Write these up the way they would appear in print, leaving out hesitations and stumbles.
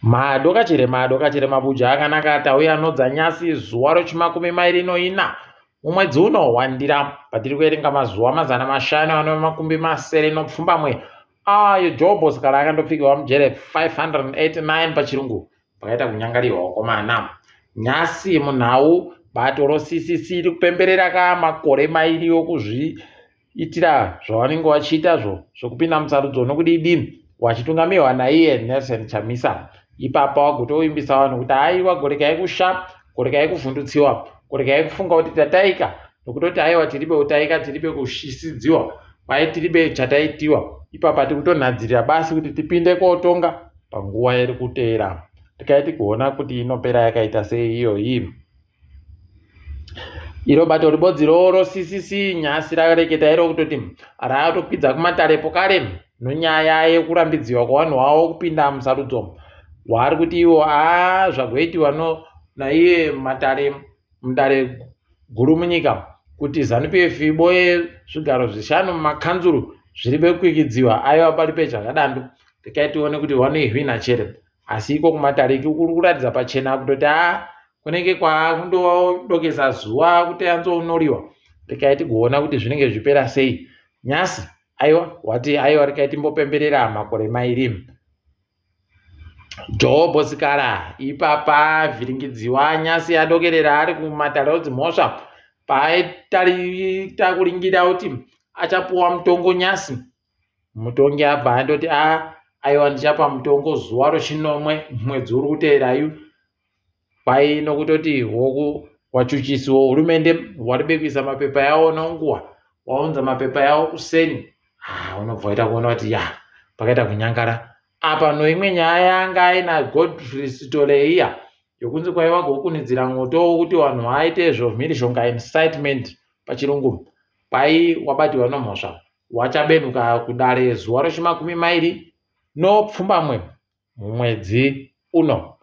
Madokachire madokachire mabuja akanaka tauya anodza nyasi zuva rechimakumi mairi noina mumwedzi uno wandira patiri kuverenga mazuva 567 ayo Jobho Sikhala akandopfigirwa mujere 589 pachirungu pakaita kunyangarirwa vakomana. Nyasi munhau bato roCCC riri kupemberera ka makore mairi okuzviitira zvavanenge vachiitazvo zvokupinda musarudzo nokudidi wachitungamirwa naiye Nelson Chamisa. Ipapa wagotovimbisa vanhu kuti haiwa gorekai kusha, gorekai kuvhundutsiwa, gorekai kufunga kuti tataika nokutoti haiwa tiribe kutaika, tiribe kushisidziwa, kwai tiribe chataitiwa. Ipapa tiri kutonhadzirira basi kuti tipinde kotonga panguva iri kuteera. Tikai tigoona kuti inopera yakaita sei iyoyi. Iro bato ribodzi roro CCC nyasi rareketa iro kutoti ratokwidza kumatare pokare nonyaya yekurambidziwa kwavanhu vavo kupinda musarudzo. Waari kuti iwo aa zvagoitiwa no naiye matare mudare guru munyika kuti ZANU-PF iboye zvigaro zvishanu mumakanzuru zviri bekwikidziwa aiwa paripe chakadando. Rekai tione kuti vanoihwina chere. Asi iko kumatare kuri kuratidza pachena kutoti aa kunenge kwakundodokesa zuva kuti anzonoriwa. Rekai tigoona kuti zvinenge zvichipera sei. Nyasi aiwa wati aiwa rekai timbopemberera makore mairi. Jobho Sikhala ipapa vhiringidziwa nyasi adokerera ari kumatare odzimhosva paaitarita kuringira kuti achapuwa mutongo nyasi. Mutongi abva andoti a aiwa ndichapa mutongo zuva rochinomwe mwedzi uri kuteerayu. Kwai nokutoti hoku wachuchisi wohurumende waribe kuisa mapepa yawo nonguwa waunza mapepa yawo kuseni. Ah, unobva waita kuona kuti ya pakaita kunyangara apa noimwe nyaya yanga aina Godfrey Sithole iya yokunzi kwaiva gokunidzira mwoto wokuti vanhu vaite zvomhirizhonga incitement pachirungu kwai wabatiwa nomhosva wachabenuka kudare zuva rechimakumi mairi nopfumbamwe mumwedzi uno.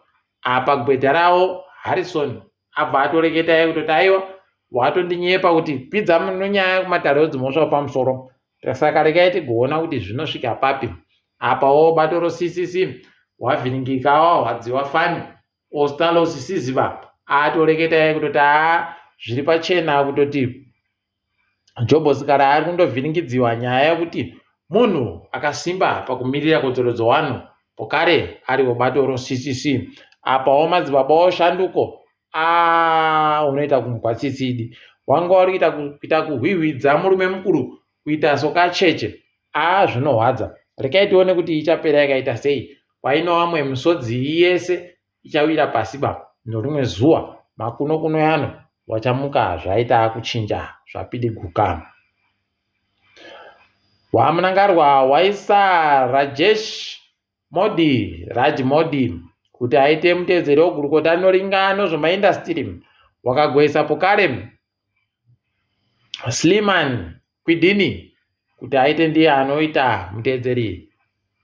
Apa gweta ravo Harrison abva atoreketa iye kutoti aiwa watondinyepa kuti kwidza nonyaya kumatare edzimhosva pamusoro saka rekai tigoona kuti zvinosvika papi. Apawo bato roCCC wavhiringika wahwadziwa fani Ostallos Siziba atoreketa iye kutoti haa zviri pachena kutoti Jobho Sikhala ari kundovhiringidziwa nyaya yekuti munhu akasimba pakumirira kodzero dzevanhu pokare ari webato roCCC. Apawo madzibaba oshanduko aa unoita kumugwa tsitsi idi. Wanga wari kuita kuhwihwidza murume mukuru kuita sokacheche. Aa zvinohwadza. Rekai tione kuti ichapera yakaita sei. Kwaino vamwe misodzi yese ichawira pasi ba norimwe zuva makuno kuno yano wachamuka zvaita kuchinja zvapidiguka. WaMnangagwa waisa Rajesh Modi, Raj Modi, kuti aite mutevedzeri wegurukota rinoringa nezvemaindasitiri wakagoisa pokare Sliman Kwidini kuti aite ndiye anoita mutevedzeri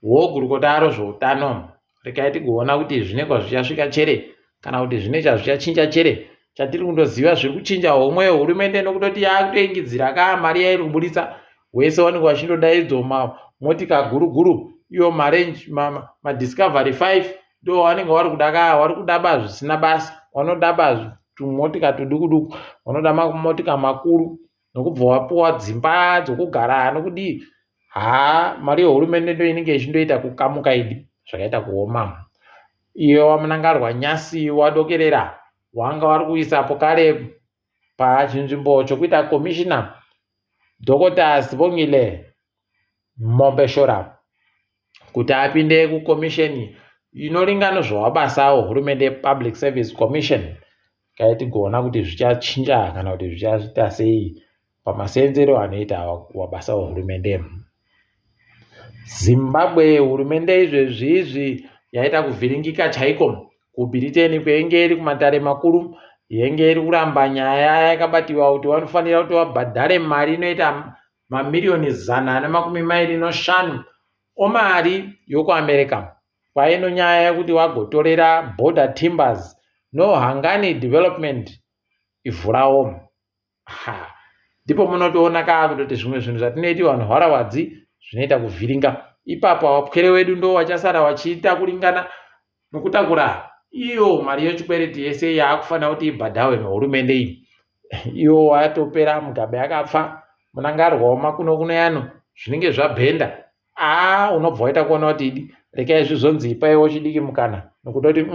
wogurukota rezveutano. Regai tigoona kuti zvine kwazvichasvika chere kana kuti zvine chazvichachinja chere. Chatiri kundoziva zviri kuchinja homwe yehurumende nokutoti yakutoingidzira ka mari yairi kuburitsa. Wese wanenge wachindoda idzo motika guru guru iyo marange madiscovery 5 ndo wanenge wari kuda ka wari kuda ba zvisina basa wanoda ba tumotika tuduku duku wanoda mamotika makuru nokubva wapuwa dzimba dzokugara nokudii haa mari yehurumende ndo inenge ichindoita kukamuka idi zvakaita kuoma iye wamunangarwa nyasi wadokerera wanga wari kuisapo kare pachinzvimbo chokuita komishina Dhokota Sibongile Mombeshora kuti apinde kukomisheni inoringa nezvemabasa ehurumende Public Service Commission. Kai tigoona kuti zvichachinja kana kuti zvichaita sei pamasenzero anoita mabasa ehurumende. Zimbabwe hurumende izvezvi izvi yaita kuvhiringika chaiko. KuBritain kweinge iri kumatare makuru yenge iri kuramba nyaya yakabatiwa kuti vanofanira kuti vabhadhare mari inoita mamiriyoni 125 omari yokuAmerica kwaino nyaya yekuti vagotorera Border Timbers noHangani Development ivhu rawo. Ha, ndipo munotoona kaa kutoti zvimwe zvinhu zvatinoiti vanhu hwarawadzi zvinoita kuvhiringa. Ipapo vapwere wedu ndo vachasara vachiita kuringana. nokutakura iyo mari yechikwereti yese yaakufanira kuti ibhadhawe nehurumende iyi. Iwo watopera, Mugabe akapfa, Mnangagwa wamakuno kuno yano, zvinenge zvabhenda. Aa unobva waita kuona kuti idi rekai zvizonzi ipaiwo chidiki mukana nokutoti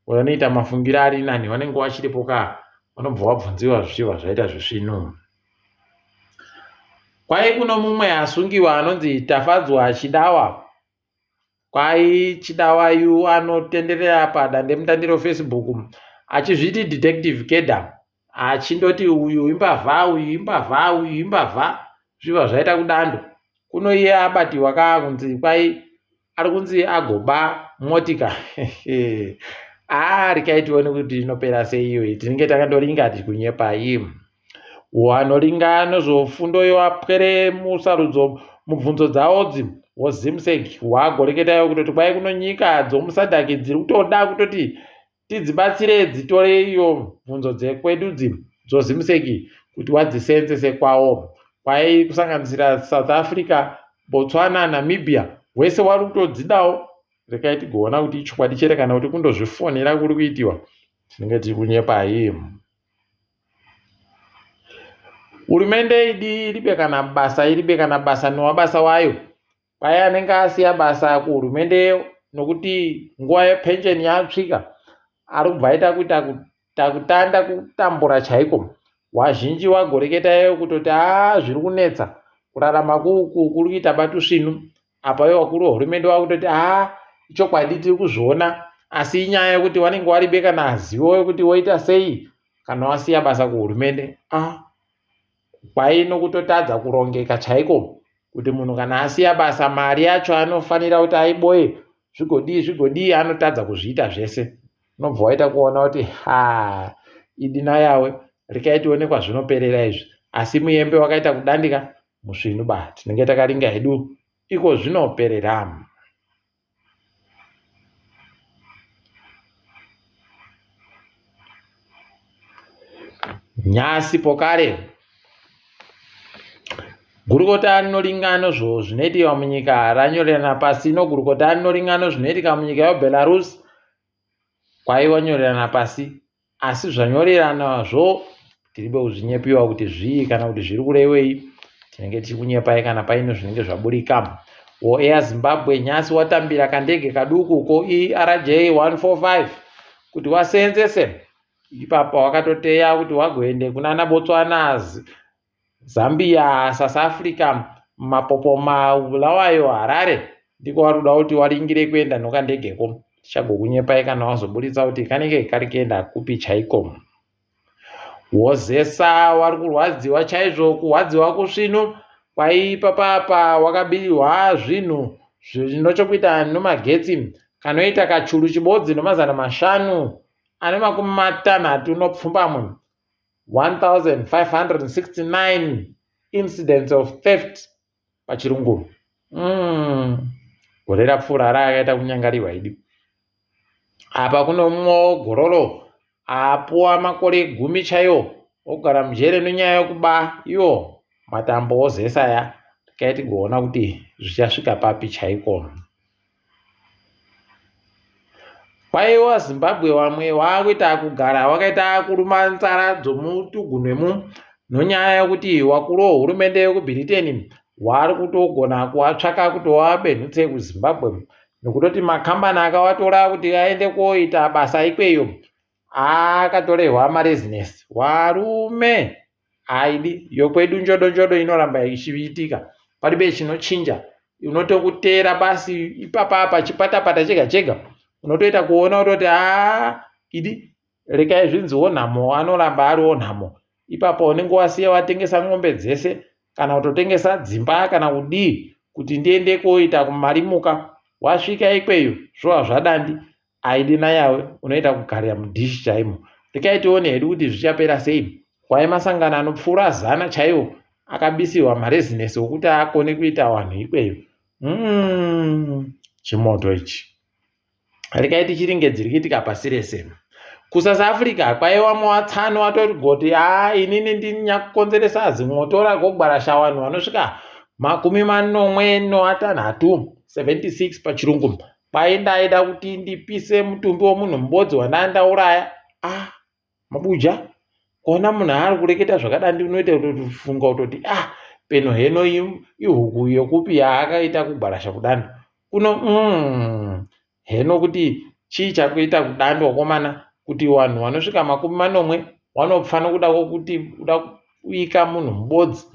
vanoita mafungiro ari nani vanenge vachiripo ka vanobva vabvunziwa zvichibva zvaita zvisvinu. Kwai kuno mumwe asungiwa anonzi Tafadzwa Chidawa. Kwai Chidawa yu anotenderera padandemutande reFacebook achizviti Detective Kedha achindoti uyu imbavha uyu imbavha uyu imbavha zviva zvaita kudando kuno iye abatiwa kaa kunzi kwai ari kunzi agoba motika aa rekai tione kuti inopera sei iyoyi tinenge takandoringa tikunyepai wanoringa nezvofundo yevapwere musarudzo mubvunzo dzawodzi wozimsec wagoreketayo kutoti kwai kuno nyika dzomusadhaki dziri kutoda kutoti tidzibatsire dzitore iyo bvunzo dzekwedu dzi dzoZimsec kuti wadziseenzese kwawo kwai kusanganisira South Africa, Botswana, Namibia wese wari kutodzidawo rekai tigoona kuti ichokwadi chere kana kuti kundozvifonera kuri kuitiwa tinenge tiri kunyepai. Hurumende idi iribe kana basa iribe kana basa nowabasa wayo Paye anenge asiya basa kuhurumende nokuti nguva yepensheni yasvika ari kubva aita kuita takutanda kutambura chaiko. Wazhinji wagoreketa kutoti haa zviri kunetsa kurarama kuku kuri kuita batusvinu. Apa ivo vakuru vehurumende vakutoti haa ichokwadi tiri kuzviona asi inyaya yekuti wanenge waribe kana zivo yekuti woita sei kana wasiya basa kuhurumende. Ah, Kwai nokutotadza kurongeka chaiko kuti munhu kana asiya basa mari yacho anofanira kuti aiboye zvigodii zvigodii anotadza kuzviita zvese unobva waita kuona kuti ha idina yawe rekai tione kwazvinoperera izvi asi muyembe wakaita kudandika musvinu ba tinenge takaringa hedu iko zvinoperera. Nhasi pokare, gurukota rinoringa nezvezvinoitika munyika ranyorerana pasi nogurukota rinoringa nezvinoitika munyika yeBelarus kwaiva nyorerana pasi asi zvanyoreranazvo tiribe kuzvinyepiwa kuti zvii kana kuti zviri kurevei tinenge tiri kunyepai kana paine zvinenge zvaburika wo air zimbabwe nhasi watambira kandege kaduku ko erj 145 kuti waseenzese ipapa wakatoteya kuti wagoende kunana botswana Zambia, South Africa, Mapopoma, Bulawayo, Harare ndiko wari kuda kuti waringire kuenda nokandegeko. Tichagokunyepai kana wazoburitsa kuti kanenge kari kuenda kupi chaiko. Wozesa wari kurwadziwa chaizvo, kurwadziwa kusvinu kwaipapapa wakabirwa zvinhu zvinochokuita nomagetsi kanoita kachuru chibodzi nomazana mashanu ane makumi matanhatu nopfumbamwe 1569 incidents of theft pachirungu gore rapfuura raakaita kunyangarirwa idi apa kuno mumwewo gororo apuwa makore gumi chaiwo ogara mujere nenyaya yekuba iwo matambo ozesa ya tikai tigoona kuti zvichasvika papi chaiko Kwaiwa Zimbabwe wamwe wakuita kugara wakaita kuruma nzara dzomutugunwemu nonyaya yokuti wakuru wehurumende yekuBritain wari kutogona kuwatsvaka kuti wawabenhutse kuZimbabwe nokutoti makambani akawatora kuti aende koita basa ikweyo akatorehwa marezinesi warume Haidi yokwedu njodo njodo inoramba ichiitika paribe chinochinja unotokuteera basi ipapa apa chipatapata chega chega unotoita kuona kutoti haa idi rekai zvinziwo nhamo anoramba ariwo nhamo ipapa unenge wasiya watengesa mombe dzese kana kutotengesa dzimba kana kudii kuti ndiende koita kumarimuka wasvika ikweyo zvova zvadandi aidi nayawe unoita kugarira mudhishi chaimo rekai tione hedu kuti zvichapera sei kwai masangano anopfuura zana chaiwo akabisirwa marezinesi okuti akone kuita vanhu ikweyo mm, chimoto ichi rekai tichiringe dziri kuitika pasi rese kusouth africa kwaiwa muwatsano watorigoti a inini ndinyakukonzeresa zimoto ragogwarasha vanhu vanosvika makumi manomwe noatanhatu 76 pachirungu. Kwai ndaida kuti ndipise mutumbi womunhu mubodzi wandandauraya. Ah, mabuja kuona munhu ari kureketa zvakadandi unoita kutofunga kutoti ah peno heno ihuku yokupi yaakaita kugwarasha kudando kuno mm, heno kuti chii chakuita kudando wakomana kuti vanhu vanosvika 70 vanopfa nokuda kwokuti kuda kuika munhu mubodzi.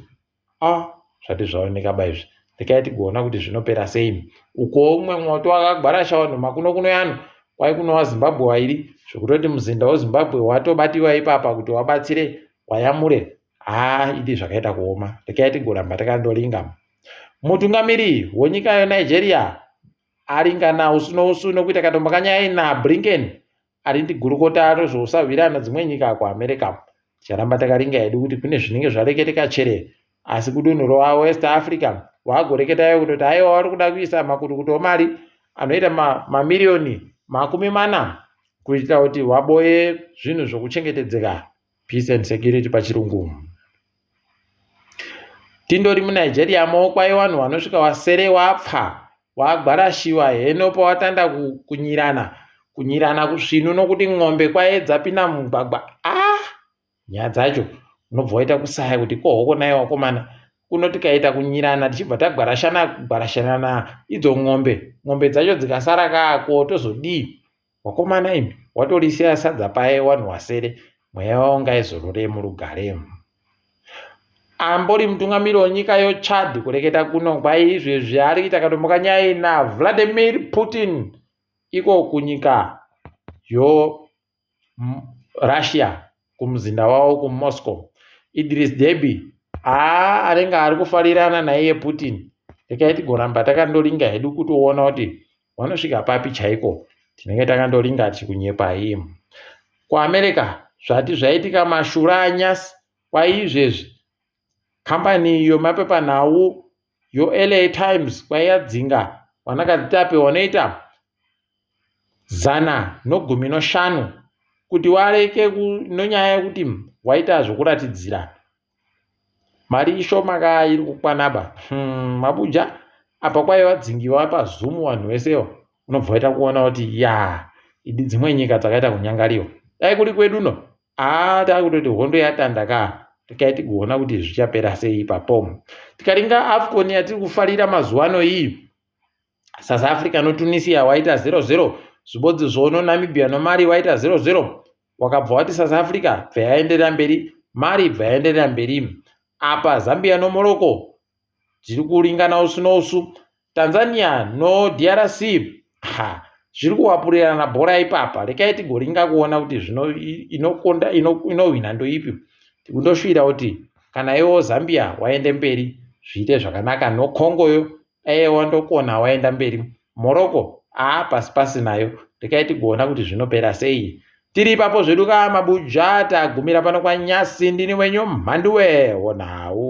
Ah, zvati zvaoneka ba izvi. Rekai tigoona kuti zvinopera sei. Uko umwe mwoto wakagwarasha vanhu makuno kuno yano kwai kunowa Zimbabwe wairi zvekutoti muzinda weZimbabwe watobatiwa ipapa kuti wabatsire wayamure. Haa idi zvakaita kuoma. Rekai tigoramba takandoringa. Mutungamiri wenyika yeNigeria aringana usu nousu nokuita katombo kanyaya naBlinken ari ndigurukota rezvousahwirana dzimwe nyika kuAmerica. Ticharamba takaringa hedu kuti kune zvinenge zvareketeka chere asi kudunhu roWest Africa wagoreketayo kutoti haiwa vari kuda kuisa makutukutu omari anoita mamiriyoni 40 kuitira kuti vaboye zvinhu zvokuchengetedzeka peace and security pachirungu. Tindori muNigeria mo kwai vanhu vanosvika wasere wapfa wagwarashiwa heno pawatanda kunyirana kunyirana kusvinu nokuti n'ombe kwaye dzapinda mumugwagwa ah nyaya dzacho unobva waita kusaya kuti ko hoko naye wakomana kuno tikaita kunyirana tichibva tagwarashana kugwarashanana idzo n'ombe n'ombe dzacho dzikasara kaako tozodii Wakomana imi watorisiya sadza paye wanhu wasere mweya wavo ngaizorore murugare. Ambori mutungamiri wenyika yoChad kureketa kuno kwai izvezvi ari kuita katomboka nyaya naVladimir Putin iko kunyika yo Russia kumuzinda wavo kuMoscow. Idris Deby haa anenge ari kufarirana naiye Putin. Rekai tigoramba takandoringa hedu kutoona kuti vanosvika papi chaiko. Tinenge takandoringa tichikunyepai. KuAmerica zvati zvaitika mashura anyasi kwaizvezvi kambani yemapepanhau yoLA Times kwaiyadzinga vanakadzitape vanoita 115 kuti wareke nonyaya yekuti waita zvokuratidzira mari ishoma ka iri kukwanaba hmm, mabuja apa kwaiva dzingiwa pazoom vanhu vesewo unobva waita kuona kuti ya idi dzimwe nyika dzakaita kunyangariwa dai kuri kwedu no haa takutoti hondo yatanda ka tikai tigoona kuti zvichapera sei ipapo tikaringa afcon yatiri kufarira mazuva ano iyi South Africa noTunisia waita 0-0 zvibodzi zvono Namibia noMali waita 0-0 wakabva wati South Africa bva yaenderera mberi Mali bva yaenderera mberi apa Zambia noMorocco dziri kuringana usu nousu Tanzania noDRC ha zviri kuwapurirana bhora ipapa rekai tigoringa kuona kuti zvino inokonda inohwina ndoipi tikundoshuwira kuti kana iwo Zambia waende mberi zviite zvakanaka noCongo yo Dai wandokona waenda mberi. Morocco aa pasi pasi nayo. Rekai tigoona kuti zvinopera sei. Tiri ipapo zvedu ka mabuja tagumira pano kwanyasi ndini wenyu Mhanduwe wonhau.